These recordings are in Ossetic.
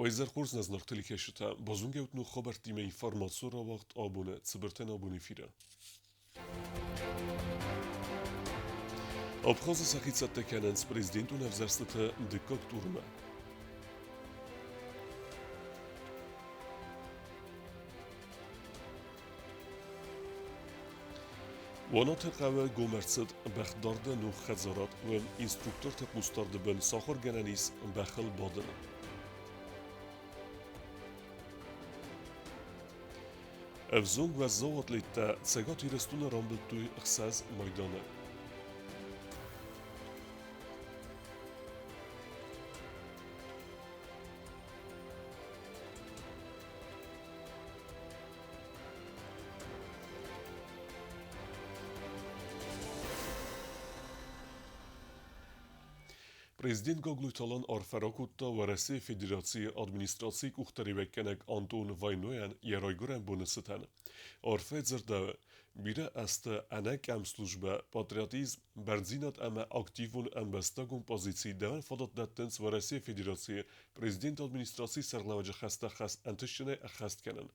Уӕ хорз нӕ зынаргъ телекӕсджытӕ, базонгӕ ног хабӕрттимӕ информацион рауагъд абоны цыбыртӕн абон эфиры. Абхазы сӕхи цӕттӕ кӕнынц президентон ӕвзӕрстыты дыккаг турмӕ. Уанаты хъӕуы гом ӕрцыд бӕхдарды ног хӕдзарад, уым инструкторты хъусдарды бын сахуыргӕнӕн ис бӕхыл бадын. Ӕвзонг уӕззау атлеттӕ Цӕгат Ирыстоны рамбылдтой ӕхсӕз майданы. Президент Гаглойты Алан арфӕ ракодта Уӕрӕсейы Федерацийы администрацийы къухдариуӕггӕнӕг Антон Вайнойӕн йӕ райгуырӕн боны цытӕн. Арфӕ дзырдӕуы, бирӕ азты ӕнӕкъӕм службӕ, патриотизм, бӕрндзинад ӕмӕ активон ӕмбӕстагон позици дӕуӕн фадат дӕттынц Уӕрӕсейы Федерацийы президенты администрацийы сӕргълӕууӕджы хӕстӕ хӕс ӕнтыстджынӕй ӕххӕст кӕнын.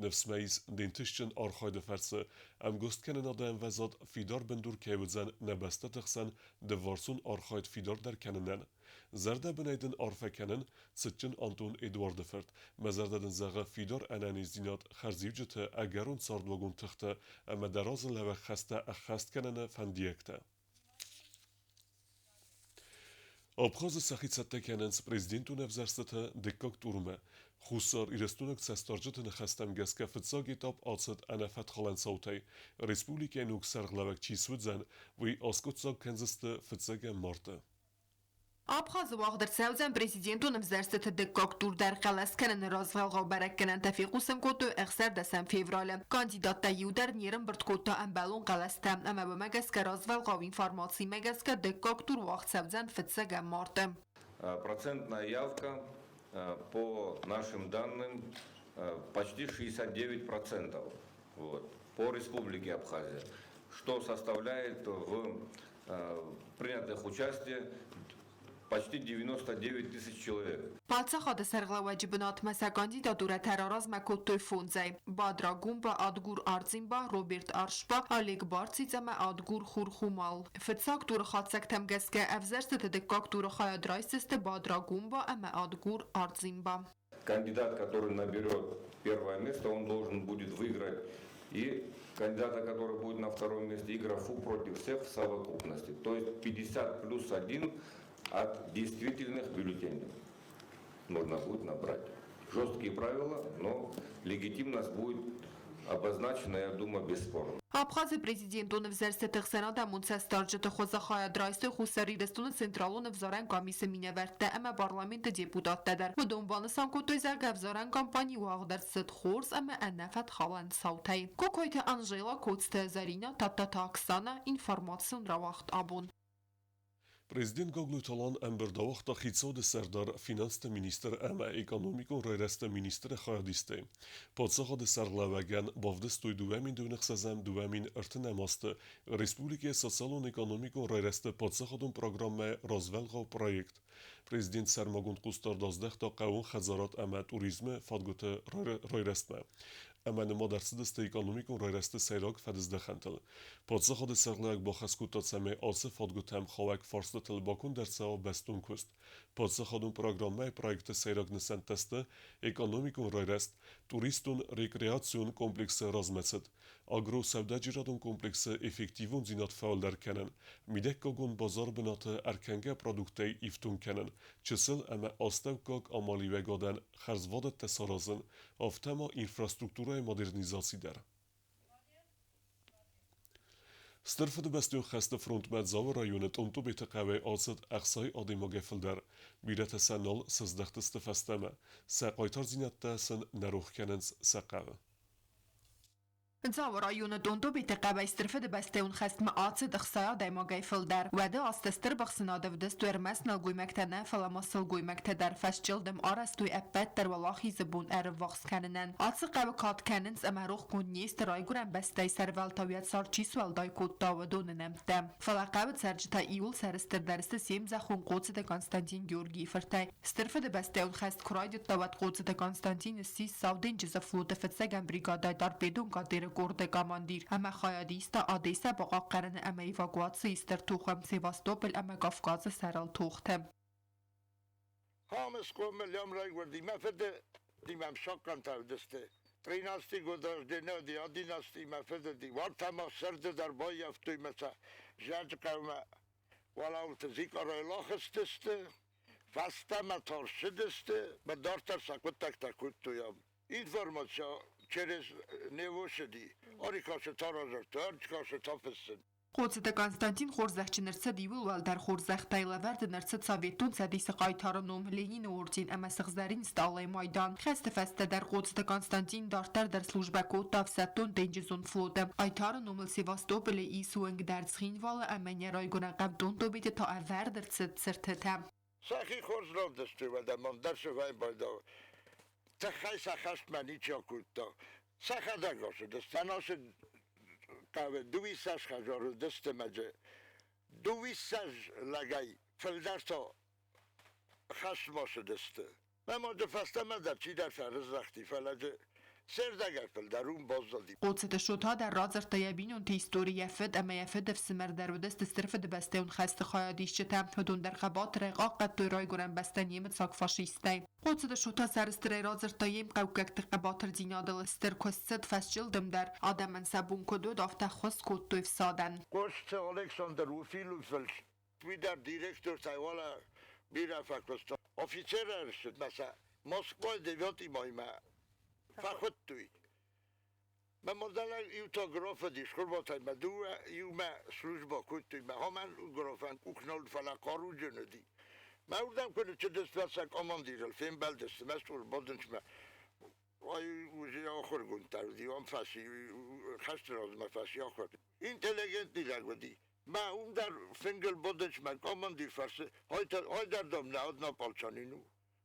Ныфс мӕ ис, де нтыстджын архайды фӕрцы ӕмгуысткӕнынады ӕмвӕзад фидар бындур кӕй уыдзӕн нӕ бӕстӕты хсӕн дывварсон архайд фидардӕр кӕнынӕн. Зӕрдӕбынӕй дын арфӕ кӕнын, цытджын Антон Эдуарды фырт, мӕ зӕрдӕ дын зӕгъы фидар ӕнӕниздзинад, хӕрзиуджыты, ӕгӕрон цардуагон тыхтӕ ӕмӕ дӕ разылӕууӕг хӕстӕ ӕххӕст кӕныны фӕндиӕгтӕ. Абхазы сӕхи цӕттӕ кӕнынц президентон ӕвзӕрстыты дыккаг турмӕ. Хуссар Ирыстонаг цӕстдарджыты ныхӕстӕм гӕсгӕ фыццаг этап ацыд ӕнӕфӕтхалӕн цаутӕй. Республикӕйы ног сӕргълӕууӕг чи суыдзӕн, уый аскъуыддзаг кӕндзысты фыццӕгӕм марты. Абхазы уагъд ӕрцӕудзӕн президентон ӕвзӕрстыты дыккаг тур дӕр. Хъӕлӕс кӕныны развӕлгъау бӕрӕггӕнӕнтӕ фехъусын кодтой 16 февралы. Кандидаттӕ иу дӕр не рӕмбырд кодта ӕмбӕлон хъӕлӕстӕ ӕмӕ уымӕ гӕсгӕ развӕлгъау информацимӕ гӕсгӕ дыккаг тур уагъд цӕудзӕн фыццӕгӕм марты. Процентная явка по нашим данным почти 69% вот, по Республике Абхазия, что составляет в принятых участие почти 99 тысяч человек. Паддзахады сӕргълӕууӕджы бынатмӕ сӕ кандидатурӕтӕ раразмӕ кодтой фондзӕй: Бадра Гумба, Адгур Ардзимба, Роберт Аршба, Олег Барциц ӕмӕ Адгур Хурхумал. Фыццаг туры хатдзӕгтӕм гӕсгӕ ӕвзӕрстыты дыккаг туры хайад райсдзысты Бадра Гумба ӕмӕ Адгур Ардзимба. Кандидат, который наберет первое место, он должен будет выиграть и кандидата, который будет на втором месте, и графу против всех в совокупности. То есть 50 плюс 1 от действительных бюллетеней нужно будет набрать. Жесткие правила, но легитимность будет обозначена, я думаю, бесспорно. Абхазы президентон ӕвзӕрстыты ӕхсӕнадӕмон цӕстдарджыты хуызы хайад райстой Хуссар Ирыстоны централон ӕвзарӕн къамисы минӕвӕрттӕ ӕмӕ парламенты депутаттӕ дӕр. Уыдон банысан кодтой, зӕгъгӕ, ӕвзарӕн кампани уагъд ӕрцыд хорз ӕмӕ ӕнӕфӕтхалӕн цаутӕй. Кокойты Анжела, Коцты Зӕринӕ, Тадтаты Оксана, информацион рауагъд абон. Президент Гаглойты Алан ӕмбырд ауагъта хицауады сӕрдар, финансты министр ӕмӕ экономикон райрӕзты министры хайадистӕй. Паддзахады сӕргълӕууӕгӕн бавдыстой 2026-2030 азты республикӕйы социалон-экономикон райрӕзты паддзахадон программӕйы развӕлгъау проект. Президент сӕрмагонд хъусдард аздӕхта хъӕууон хӕдзарад ӕмӕ туризмы фадгуыты райрӕзтмӕ ӕмӕ нымад ӕрцыдысты экономикон райрӕзты сӕйраг фӕдыздӕхӕнтыл. Паддзахады сӕргълӕууӕг бахӕс кодта, цӕмӕй ацы фадгуытӕм хауӕг фарстытыл баконд ӕрцӕуа бӕстон куыст. Паддзахадон программӕйы проекты сӕйраг нысӕнттӕ сты экономикон райрӕзт, туристон-рекреацион комплексы размӕцыд, агросӕудӕджерадон комплексы эффективондзинад фӕуӕлдӕр кӕнын, мидӕггагон базар бынаты ӕркӕнгӕ продукттӕй ифтонг кӕнын, чысыл ӕмӕ астӕуккаг амалиуӕгадӕн хӕрзвадӕттӕ саразын, афтӕ ма инфраструктурӕйы модернизаци дӕр. Стыр Фыдыбӕстӕйон хӕсты фронтмӕ Дзауы районы Тъонтъобеты хъӕуӕй ацыд 60 адӕймагӕй фылдӕр. Бирӕтӕ сӕ нал сыздӕхтысты фӕстӕмӕ. Сӕ хъайтардзинӕдтӕ сын нӕ рох кӕнынц сӕ хъӕуы. Дзауы районы Дондобеты хъӕуӕй Стыр Фыдыбӕстӕйон хӕстмӕ ацыд 60 адӕймагӕй фылдӕр. Уӕды азты стыр быхсынад ӕвдыст ӕрмӕст нӕлгоймӕгтӕ нӕ, фӕлӕ ма сылгоймӕгтӕ дӕр фӕсчъылдым арӕзтой ӕппӕт дӕр Уӕлахизы бон ӕрыввахс кӕнынӕн. Ацы хъӕуы кад кӕнынц ӕмӕ рохгонд не сты райгуырӕн бӕстӕйы сӕрвӕлтау йӕ цард чи суӕлдай кодта, уыдоны нӕмттӕ. Фӕлӕ хъӕуы цӕрджытӕ иуыл сӕрыстырдӕр сты се мзӕххон Хъоцыты Константин Георгийы фыртӕй. Стыр Фыдыбӕстӕйон хӕст куы райдыдта, уӕд Хъоцыты Константин ссис Сау денджызы флоты фыццӕгӕм бригадӕйы торпедон катеры къорды командир ӕмӕ хайад иста Одессӕ бахъахъхъӕныны ӕмӕ эвакуацийы стыр тохы Севастополь ӕмӕ Кавказы сӕрыл тохты. Хамыскомы лӕм райгуырди мӕ фыды димӕм сахъхъӕнтӕ уыдысты. 13 годы раздӕр 11 мӕ фыды ди. Уартӕ ма сӕрды дӕр баййӕфтой мӕ сӕ зӕрды хъӕумӕ уӕлӕуылты Зикъарайыл ахызтысты, фӕстӕмӕ та ссыдысты, мӕ дарддӕр сӕ хъуыддӕгтӕ кодтой ам. Информация через него цыди. Ӕркасы та радзырдта, ӕркасы та фыссын. Хъоцыты Константин хорзӕхджын ӕрцыд иууыл уӕлдӕр хорзӕхтӕй лӕвӕрд ын ӕрцыд Советон Цӕдисы хъайтары ном, Ленины орден ӕмӕ Сыгъзӕрин стъалыйы майдан. Хӕсты фӕстӕ дӕр Хъоцыты Константин дарддӕр дӕр службӕ кодта ӕфсӕддон-денджызон флоты. Хъайтары номыл Севастополы ис уынг дӕр Цхинвалы ӕмӕ нӕ райгуырӕн хъӕвдон Добеты та ӕвӕрд ӕрцыд цыртытӕ. Сӕхи хорз равдыстой, уӕдӕ мӕм дӕр сыгъӕй байдагъ. Тыххӕй сӕ хӕстмӕ ничи акодта. Сӕхӕдӕг ацыдысты. Ӕнасы хъӕуы дыууиссӕдз хӕдзары уыдысты мӕ дзы дыууиссӕдз лӕгӕй фылдӕр та хӕстмӕ цыдысты. Мӕ мады фӕстӕмӕ дӕр чидӕртӕ рыздӕхти, фӕлӕ дзы се рдӕгӕй фылдӕр уым баззади. Хъоцыты Шота дӕр радзырдта йӕ бинонты истори, йӕ фыд ӕмӕ йӕ фыдыфсымӕр дӕр уыдысты Стыр Фыдыбӕстӕйон хӕсты хайадисджытӕ. Уыдон дӕр хъӕбатырӕй хъахъхъӕдтой райгуырӕн бӕстӕ немыцаг фашисттӕй. Хъоцыты Шота сӕрыстырӕй радзырдта йе мхъӕуккӕгты хъӕбатырдзинадыл, стыр куыст цыд фӕсчъылдым дӕр, адӕмӕн сӕ бон куыд уыд, афтӕ ӕххуыс кодтой фсадӕн. Хъоцыты Александр Уфилы фырт уый дӕр директортӕй уӕлӕ бирӕ фӕкуыста. Офицер ӕрцыд мӕ сӕ Москвайы девятый маймӕ фӕхуыдтой. Мӕ мадӕлӕн иу та граф уыдис Хъуырбатӕй мӕ дыууӕ иумӕ службӕ кодтой. Мӕ хомӕн графӕн къух нал уыд, фӕлӕ хъаруджын уыди. Мӕ уырдӕм куы ныццыдысты, уӕд сӕ командирыл фембӕлдысты мӕ стъол бадынчмӕ. Ай уже ахуыргонд дӕр уыди, ам фӕци, хӕсты размӕ фӕци ахуыр. Интеллигентный лӕг уыди. Мӕ уым дӕр фынгыл бадынчмӕ командир фӕрсы, ай дӕр, дам, нӕ однополчанин у.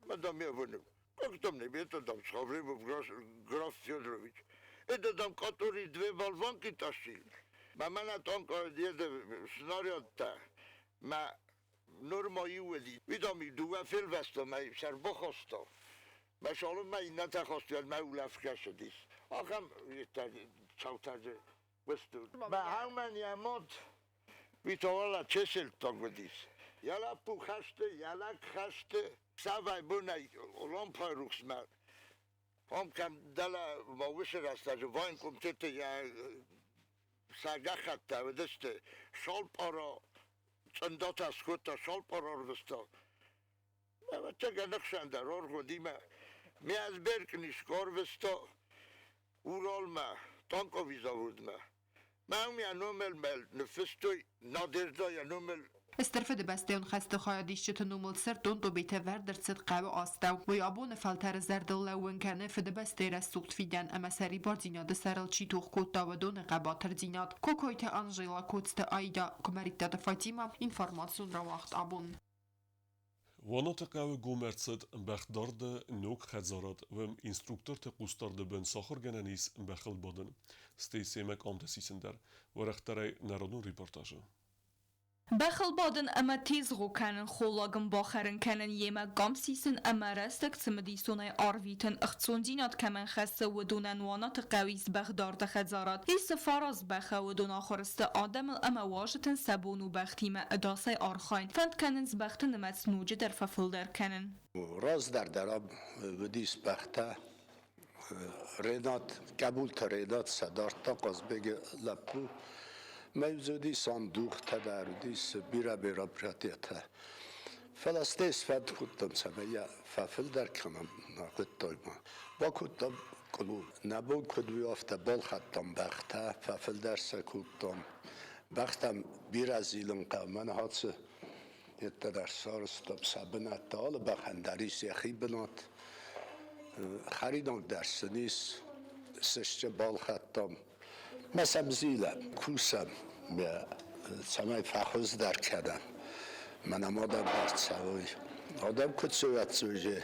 Мӕ, дам, я вынул. Как там не это, дам, Схавребов граф Федорович. Это там, который две болванки тащил. Мӕ мӕнӕ танк снарядтӕ. Мӕ нырма иу уыди. Уый, дам, дыууӕ фелвӕста мӕ сӕр бахаста. Мӕ цалынмӕ иннӕтӕ хастой, мӕ улӕфгӕ цыдис. Ахӕм цаутӕ дзы уысты. Мӕ хӕумӕн йӕ мад уый та уӕлӕ чеселттаг уыдис. Йӕ лӕппу хӕсты, йӕ лӕг хӕсты, цавӕй бонӕй лампӕйы рухсмӕ ам кӕм дӕлӕ ма уыцы рӕстӕджы военкомтеты йӕ сӕ гӕххӕттӕ уыдысты, салпъара цъындатӕ скодта, салпъара ӕрвыста. Ӕвӕццӕгӕн ӕхсӕн дӕр оргъуыдимӕ ме ӕзберкънис ӕрвыста Уралмӕ, танковый заводмӕ. Мӕм йӕ номыл ныффыстой Надежда йӕ номыл. Стыр Фыдыбӕстӕйон хӕсты хайадисджыты номыл сырддон Тъобетӕ вӕрд ӕрцыд хъӕуы астӕу. Уый абоны фӕлтӕры зӕрдыл лӕууын кӕны Фыдыбӕстӕйы рӕсугъд фидӕн ӕмӕ сӕрибардзинады сӕрыл чи тох кодта, уыдоны хъӕбатырдзинад. Кокойты Анжела, Коцты Аида, Куымӕридтаты Фатимӕ, информацион рауагъд абон. Уанаты хъӕуы гом ӕрцыд бӕхдарды ног хӕдзарад, уым инструкторты хъусдарды бын сахуыргӕнӕн ис бӕхыл бадын. Стӕй семӕ къамтӕ сисын дӕр. Уӕрӕхдӕрӕй народон репортажы. Бӕхыл бадын ӕмӕ тезгъо кӕнын, холлаг ын бахӕрын кӕнын, йемӕ къам сисын ӕмӕ рӕстӕг цымыдисонӕй арвитын, ӕхцондзинад кӕмӕн хӕссы, уыдонӕн Уанаты хъӕу ис бӕхдарды хӕдзарад. Ис дзы фараст бӕхы, уыдон ахуыр сты адӕмыл ӕмӕ уазджытӕн сӕ бон у бӕхтимӕ ӕдасӕй архайын. Фӕнд кӕнынц бӕхты нымӕц ноджыдӕр фӕфылдӕр кӕнын. Раздӕр дӕр ам уыдис бӕхтӕ. Ренат, Къӕбулты Ренат сӕ дардта Хъазбеги лӕппу. Мӕ дзы уыдис андухтӕ дӕр, уыдис бирӕ бюрократиятӕ. Фӕлӕ стӕй сфӕнд кодтам, цӕмӕй йӕ фӕфылдӕр кӕнӕм нӕ хъуыддагмӕ. Бакодтам клуб. Нӕ бон куыд у, афтӕ балхӕдтам бӕхтӕ, фӕфылдӕр сӕ кодтам. Бӕхтӕм бирӕ зилын хъӕуы. Мӕн ацы йедтӕ дӕр сарӕзтам сӕ бынӕттӕ. Алы бӕхӕн дӕр ис йӕхи бынат. Хӕринаг дӕр сын ис. Сысджы балхӕдтам. Ма сӕм зилӕм, кусӕм, цӕмӕй фӕхуыздӕр кӕнӕм. Мӕнӕ адӕм ӕрцӕуой. Адӕм куыд цӕуӕццой,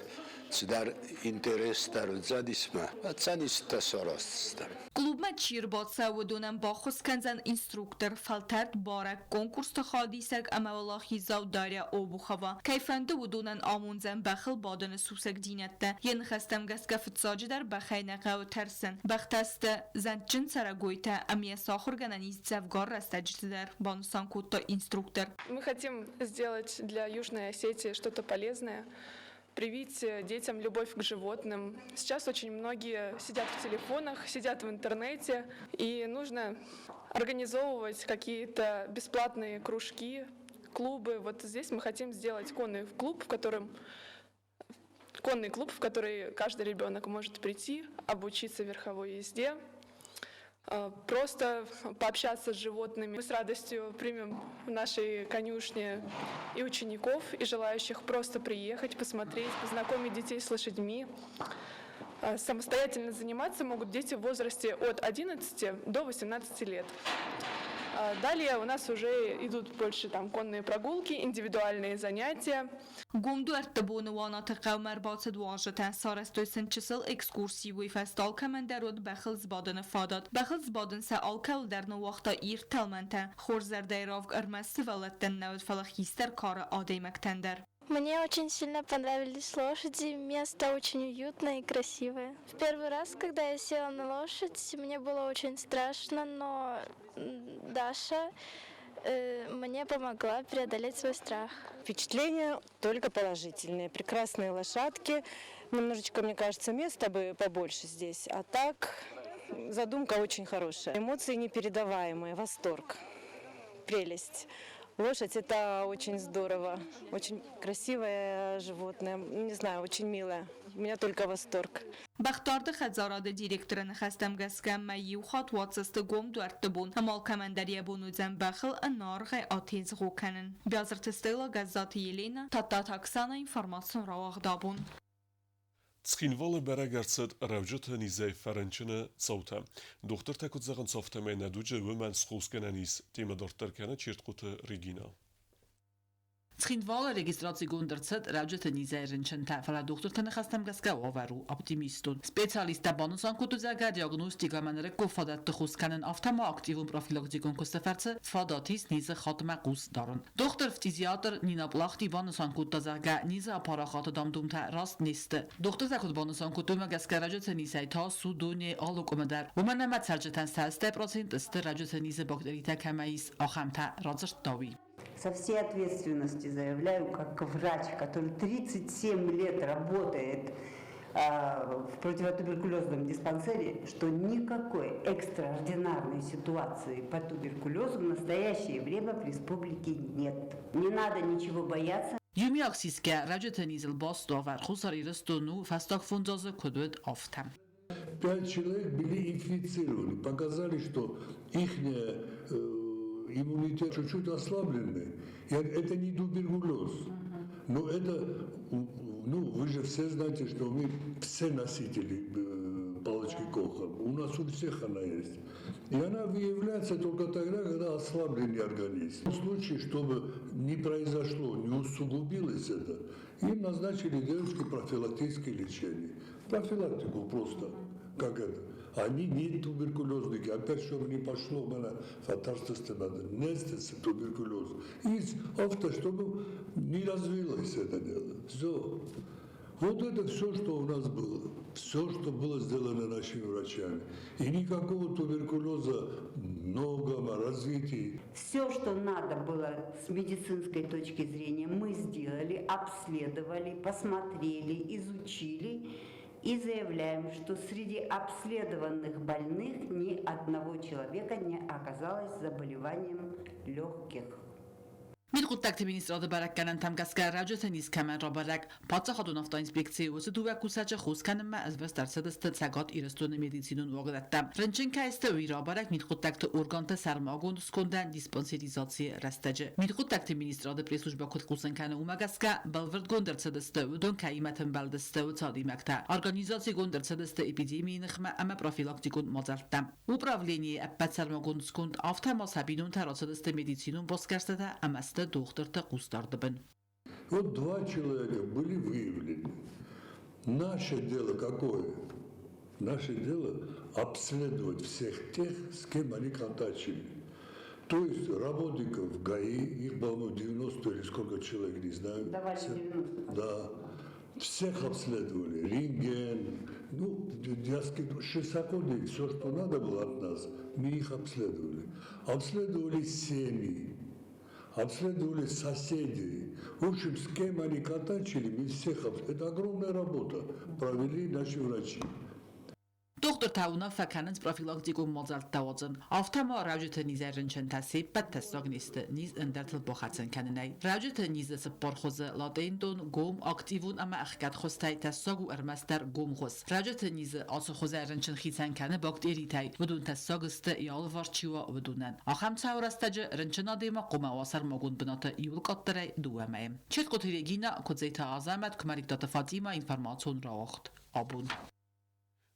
цыдӕр интерес дӕр уыдзӕнис ма. Цӕнистӕ сараздзыстӕм. Клубмӕ чи рбацӕуы, уыдонӕн баххуыс кӕндзӕн инструктор, фӕлтӕрд барӕг, конкурсты хайадисӕг ӕмӕ уӕлахиздзау Дарья Обухова. Кӕй фӕнды, уыдонӕн амондзӕн бӕхыл бадыны сусӕгдзинӕдтӕ. Йӕ ныхӕстӕм гӕсгӕ фыццаджыдӕр бӕхӕй нӕ хъӕуы тӕрсын. Бӕхтӕ сты зӕндджын цӕрӕгойтӕ ӕмӕ йӕ сахуыргӕнӕн ис дзӕвгар рӕстӕджыты дӕр, банысан кодта инструктор. Мы хотим сделать для Южной Осетии что-то полезное, привить детям любовь к животным. Сейчас очень многие сидят в телефонах, сидят в интернете, и нужно организовывать какие-то бесплатные кружки, клубы. Вот здесь мы хотим сделать конный клуб, в который каждый ребенок может прийти, обучиться верховой езде, просто пообщаться с животными. Мы с радостью примем в нашей конюшне и учеников, и желающих просто приехать, посмотреть, познакомить детей с лошадьми. Самостоятельно заниматься могут дети в возрасте от 11 до 18 лет. Далее у нас уже идут больше там конные прогулки, индивидуальные занятия. Гом дуӕртты боны Уанаты хъӕумӕ ӕрбацыд уазджытӕ, сарӕзтой сын чысыл экскурси, уый фӕстӕ алкӕмӕн дӕр уыд бӕхыл сбадыны фадат. Бӕхыл сбадын сӕ алкӕуыл дӕр ныууагъта ирд тӕлмӕнтӕ. Хорз зӕрдӕйы равг ӕрмӕст сывӕллӕттӕн нӕ уыд, фӕлӕ хистӕр кары адӕймӕгтӕн дӕр. Мне очень сильно понравились лошади, место очень уютное и красивое. В первый раз, когда я села на лошадь, мне было очень страшно, но Даша мне помогла преодолеть свой страх. Впечатления только положительные. Прекрасные лошадки. Немножечко, мне кажется, места бы побольше здесь. А так, задумка очень хорошая. Эмоции непередаваемые, восторг, прелесть. Лошадь – это очень здорово, очень красивое животное, не знаю, очень милое. У меня только восторг. Бӕхдарды хӕдзарады директоры ныхӕстӕм гӕсгӕ мӕй иу хатт уадздзысты гом дуӕртты бон ӕмӕ алкӕмӕн дӕр йӕ бон уыдзӕн бӕхыл ӕнӕаргъӕй атезгъо кӕнын. Биазырты Стелла, Гӕззаты Елена, Тадтаты Оксана, информацион рауагъд Абон. Цхинвалы бӕрӕг ӕрцыд рӕуджыты низӕй фӕрынчыны цаутӕ. Дохтыртӕ куыд зӕгъынц, афтӕмӕй нӕ дуджы уымӕн схосгӕнӕн ис. Темӕ дарддӕр кӕны Чертхъоты Регина. Цхинвалы регистрацигонд ӕрцыд рӕуджыты низӕй рынчынтӕ, фӕлӕ дохтырты ныхӕстӕм гӕсгӕ уавӕр у оптимистон. Специалисттӕ банысан кодтой, зӕгъгӕ, диагностикӕ ӕмӕ нырыккон фадӕтты хос кӕнын, афтӕ ма активон профилактикон куысты фӕрцы фадат ис низы хатмӕ хъус дарын. Дохтыр-фтизиатр Нина Плахти банысан кодта, зӕгъгӕ, низы апарахаты дам-думтӕ раст не сты. Дохтыртӕ куыд банысан кодтой, уымӕ гӕсгӕ рӕуджыты низӕй тас у дунейы алы къуымы дӕр. Уымӕн ӕмӕ цӕрджытӕн сӕ 80% сты рӕуджыты низы бактеритӕ кӕмӕ ис, ахӕмтӕ, радзырдта уый. Со всей ответственностью заявляю, как врач, который 37 лет работает в противотуберкулезном диспансере, что никакой экстраординарной ситуации по туберкулезу в настоящее время в республике нет. Не надо ничего бояться. Иумиаг сисгӕ рӕуджыты низыл баст уавӕр Хуссар Ирыстон у фӕстаг 5 азы куыд уыд, афтӕ. Пять человек были инфицированы, показали, что их иммунитет чуть-чуть ослабленный. И это не туберкулез. Но это, ну, вы же все знаете, что мы все носители палочки Коха. У нас у всех она есть. И она выявляется только тогда, когда ослабленный организм. В случае, чтобы не произошло, не усугубилось это, им назначили девочки профилактическое лечение. Профилактику просто, как это. Они не туберкулезники. Опять, чтобы не пошло, меня фатарство надо. Не туберкулез. И авто, чтобы не развилось это дело. Все. Вот это все, что у нас было. Все, что было сделано нашими врачами. И никакого туберкулеза много развития. Все, что надо было с медицинской точки зрения, мы сделали, обследовали, посмотрели, изучили и заявляем, что среди обследованных больных ни одного человека не оказалось с заболеванием легких. Мидхъуыддӕгты министрады бӕрӕггӕнӕнтӕм гӕсгӕ рӕуджыты низ кӕмӕн рабӕрӕг, паддзахадон автоинспекцийы уыцы дыууӕ кусӕджы хос кӕнынмӕ ӕрвыст ӕрцыдысты Цӕгат Ирыстоны медицинон уагдӕттӕм. Рынчын кӕй сты, уый рабӕрӕг мидхъуыддӕгты органты сӕрмагонд скондӕн диспансеризацийы рӕстӕджы. Мидхъуыддӕгты министрады пресс-службӕ куыд хъусын кӕны, уымӕ гӕсгӕ бӕлвырдгонд ӕрцыдысты, уыдон кӕимӕ тымбӕлдысты, уыцы адӕймӕгтӕ. Организацигонд ӕрцыдысты эпидемийы ныхмӕ ӕмӕ профилактикон мадзӕлттӕ. Управленийы ӕппӕт сӕрмагонд сконд, афтӕ ма сӕ бинонтӕ рацыдысты медицинон басгӕрстытӕ ӕмӕ сты дохтырты хъусдарды бын. Вот два человека были выявлены. Наше дело какое? Наше дело обследовать всех тех, с кем они контачили. То есть работников ГАИ, их, по-моему, 90 или сколько человек, не знаю. Давали 90. Да. Всех обследовали. Рентген, ну, я скажу, шестаконы, все, что надо было от нас, мы их обследовали. Обследовали семьи, обследовали соседей. В общем, с кем они контачили, мы всех обследовали. Это огромная работа. Провели наши врачи. Дохтыртӕ уынаффӕ кӕнынц профилактикон мадзӕлттӕ уадзын. Афтӕ ма рӕуджыты низӕй рынчынтӕ се ппӕт тӕссаг не сты низ ӕндӕртыл бахӕцын кӕнынӕй. Рӕуджыты низы цыппар хуызы латентон, гом, активон ӕмӕ ӕхгӕд хуызтӕй тӕссаг у ӕрмӕстдӕр гом хуыз. Рӕуджыты низы ацы хуызӕй рынчын хицӕн кӕны бактеритӕй, уыдон тӕссаг сты йӕ алыварс чи уа, уыдонӕн. Ахӕм цауы рӕстӕджы рынчын адӕймаг хъуамӕ уа сӕрмагонд бынаты иууыл къаддӕрӕй дыууӕ мӕйы. Четкъоты Регинӕ, Куыдзеты Азӕмӕт, Куымӕридтаты Фатимӕ, информацион рауагъд. Абон.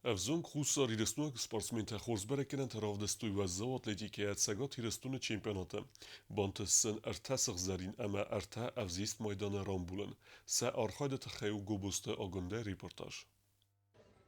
Ӕвзонг хуссарирыстойнаг спортсментӕ хорз бӕрӕггӕнӕнтӕ равдыстой уӕззау атлетикӕйӕ Цӕгат Ирыстоны чемпионаты. Бантыст сын ӕртӕ сыгъзӕрин ӕмӕ ӕртӕ ӕвзист майданы рамбулын. Сӕ архайды тыххӕй у Гобозты Агуындӕ репортаж.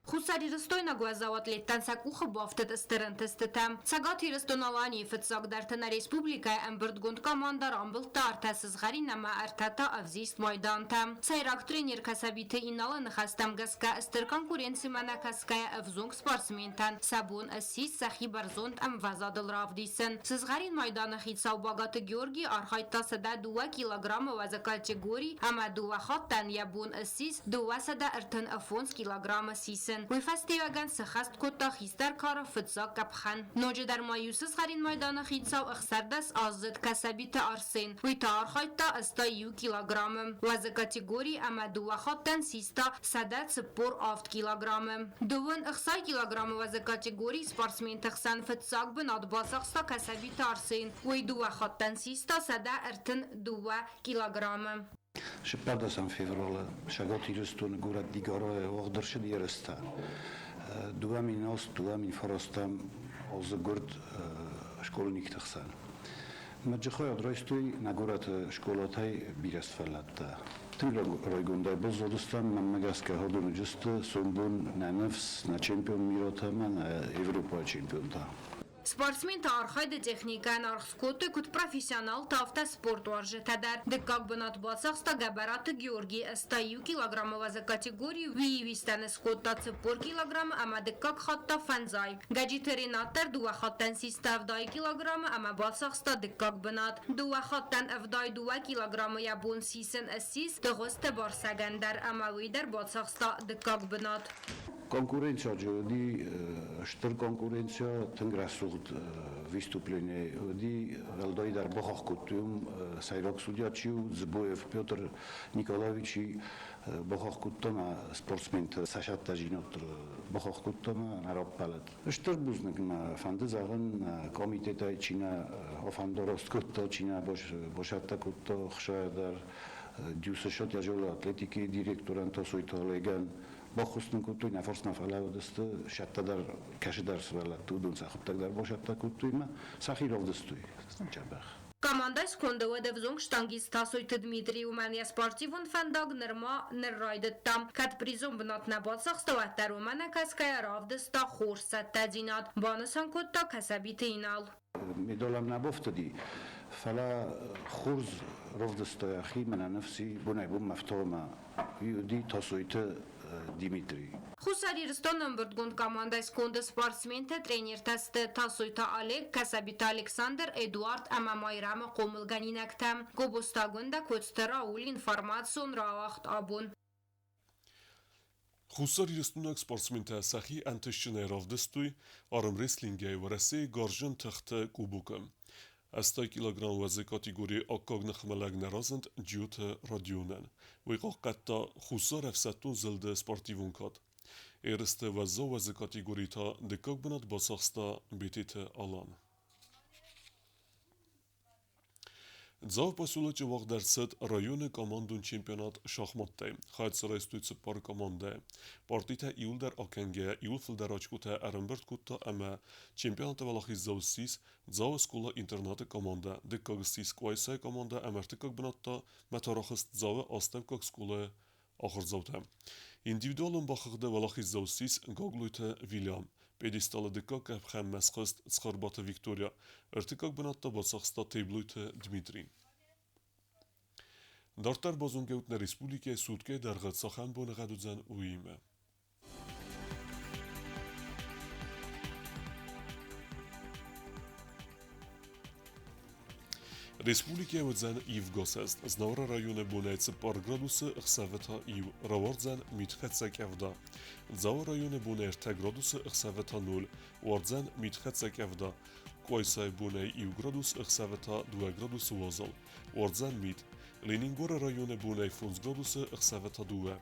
Хуссарирыстойнаг уӕззау атлеттӕн сӕ къухы бафтыд стыр ӕнтыстытӕ. Цӕгат Ирыстон-Аланийы фыццагдӕрты нӕ республикӕйы ӕмбырдгонд командӕ рамбылдта ӕртӕ сызгъӕрин ӕмӕ ӕртӕ та ӕвзист майдантӕ. Сӕйраг тренер Кӕсӕбиты Иналы ныхӕстӕм гӕсгӕ стыр конкуренцимӕ нӕ кӕсгӕйӕ ӕвзонг спортсментӕн сӕ бон ссис сӕхи бӕрзонд ӕмвӕзадыл равдисын. Сызгъӕрин майданы хицау Багаты Георгий архайдта 102 килограммы уӕзы категори ӕмӕ дыууӕ хаттӕн йӕ бон ссис 235 килограммы сисын. Уый фӕстиуӕгӕн сыххӕст кодта хистӕр кары фыццаг къӕпхӕн. Ноджыдӕр ма иу сызгъӕрин майданы хицау 16 аздзыд Кӕсӕбиты Арсен. Уый та архайдта 81 килограммы уӕзы категори ӕмӕ дыууӕ хаттӕн систа 147 килограммы. Дыууын ӕхсай килограммы уӕзы категорийы спортсменты хсӕн фыццаг бынат бацахста Кӕсӕбиты Арсен. Уый дыууӕ хаттӕн систа 132 килограммы. 14 февралы Цӕгат Ирыстоны горӕт Дигорайы уагъд ӕрцыд ерыстӕ. 2008, 2009 азы гуырд школьникты хсӕн. Мӕ джихӕй райстой нӕ горӕты скъолатӕй бирӕ сывӕллӕттӕ. Тынг райгондӕй баззадыстӕм, мӕнмӕ гӕсгӕ уыдон уыдысты сомбон нӕ ныфс, нӕ чемпион Миротӕ ӕмӕ нӕ Европӕйы чемпионтӕ. Спортсменты архайды техникӕйӕн аргъ скодтой куыд профессионалтӕ, афтӕ спортуарзджытӕ дӕр. Дыккаг бынат бацахста Гӕбӕраты Георгий 81 килограммы уӕзы категорийы Уиевистӕн скодта 40 килограммы ӕмӕ дыккаг хатт та фӕндзай. Гӕджиты Ренат дӕр дыууӕ хаттӕн систа 70 килограммы ӕмӕ бацахста дыккаг бынат. Дыууӕ хаттӕн 72 килограммы йӕ бон сисын ссис Дыгъуызты Барсӕгӕн дӕр ӕмӕ уый дӕр бацахста дыккаг бынат. Конкуренция уыди стыр конкуренция, тынг рӕсугъд выступление уыди, уӕлдайдӕр бахахх кодтой уым сӕйраг судья чи у, Дзыбоев Петр Николаевичи бахахх кодта мӕ спортсменты сӕсӕттӕ бахахх кодта мӕ нӕ раппӕлыд. Стыр бузныг мӕ фӕнды зӕгъын комитетӕй, чи нӕ афӕндараст кодта, чи нӕ басӕттӕ кодта ӕхсайӕ дӕр, ДЮСШ тяжелой атлетики директорӕн Тасойты Олегӕн, баххуыс нын кодтой, нӕ фарсмӕ фӕлӕууыдысты, сӕттӕ дӕр кӕсыдӕр сывӕллӕтты, уыдон сӕхуыдтӕг дӕр басӕттӕ кодтой мӕ сӕхи равдыстой дзӕбӕх. Командӕйы сконды уӕд ӕвзонг штангист Тасойты Дмитрий уымӕн йӕ спортивон фӕндаг нырма ныр райдыдта. Кӕд призон бынат нӕ бацахста, уӕддӕр уымӕ нӕ кӕсгӕйӕ равдыста хорз цӕттӕдзинад, банысан кодта Кӕсӕбиты Инал. Медалӕм нӕ бафтыди, фӕлӕ хорз равдыста йӕхи, мӕнӕ ныфси бонӕй-бонмӕ ӕфтауы уый уыди Тасойты Дмитрий. Хуссар Ирыстоны ӕмбырдгонд командӕйы сконды спортсментӕ, тренертӕ сты Тасойты Олег, Кӕсӕбиты Александр, Эдуард ӕмӕ Майрӕмы хъомылгӕнинӕгтӕ. Гобозты Агуындӕ, Коцты Рауль, информацион рауагъд Абон. Хуссарирыстойнаг спортсментӕ сӕхи ӕнтыстджынӕй равдыстой армрестлингӕй Уӕрӕсейы гарзджын тыхты кубокы. 80 килограмм уӕзы категорийы аккаг ныхмӕлӕг нӕ разынд Джиоты Родионӕн. Уый хъахъхъӕдта Хуссар ӕфсӕддон зылды спортивон кад. Ерысты уӕззау уӕзы категорийы та дыккаг бынат бацахста Бететы Алан. Дзауы поселочы уагъд ӕрцыд районы командон чемпионат шахматтӕй. Хайад дзы райстой цыппар командӕйы. Партитӕ иуылдӕр акӕнгӕйӕ иуыл фылдӕр очкотӕ ӕрӕмбырд кодта ӕмӕ чемпионаты уӕлахиздзау ссис Дзауы скъола-интернаты командӕ, дыккаг ссис Къуайсайы командӕ ӕмӕ ӕртыккаг бынат та Мӕтарахыст Дзауы астӕуккаг скъолайы ахуырдзаутӕ. Индивидуалон бахыгъды уӕлахиздзау ссис Гаглойты Вильям. Пьедесталы дыккаг къӕпхӕнмӕ схызт Цхуырбаты Виктория, ӕртыккаг бынат та бацахста Теблойты Дмитрий. Дарддӕр базонгӕ ут нӕ республикӕйы суткӕйы дӕргъы цахӕм боныгъӕд уыдзӕн, уыимӕ. Республикӕйы уыдзӕн ивгӕсӕст. Знауыры районы бонӕй 4 градусы, ӕхсӕвы та 1. Рауардзӕн митхӕццӕ къӕвда. Дзауы районы бонӕй 3 градусы, ӕхсӕвы та 0. Уардзӕн митхӕццӕ къӕвда. Къуайсайы бонӕй 1 градус, ӕхсӕвы та 2 градусы уазал. Уардзӕн мит. Ленингоры районы бонӕй 5 градусы, ӕхсӕвы та 2.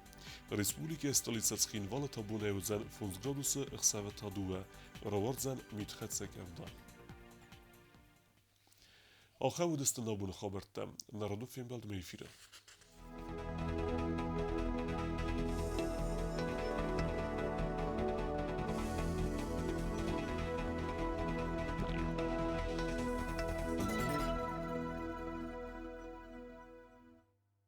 Республикӕйы столицӕ Цхинвалы та бонӕй уыдзӕн 5 градусы, ӕхсӕвы та 2. Рауардзӕн митхӕццӕ къӕвда. Ахӕм уыдысты нӕ абоны хабӕрттӕ. Нӕ радон фембӕлдмӕ эфиры.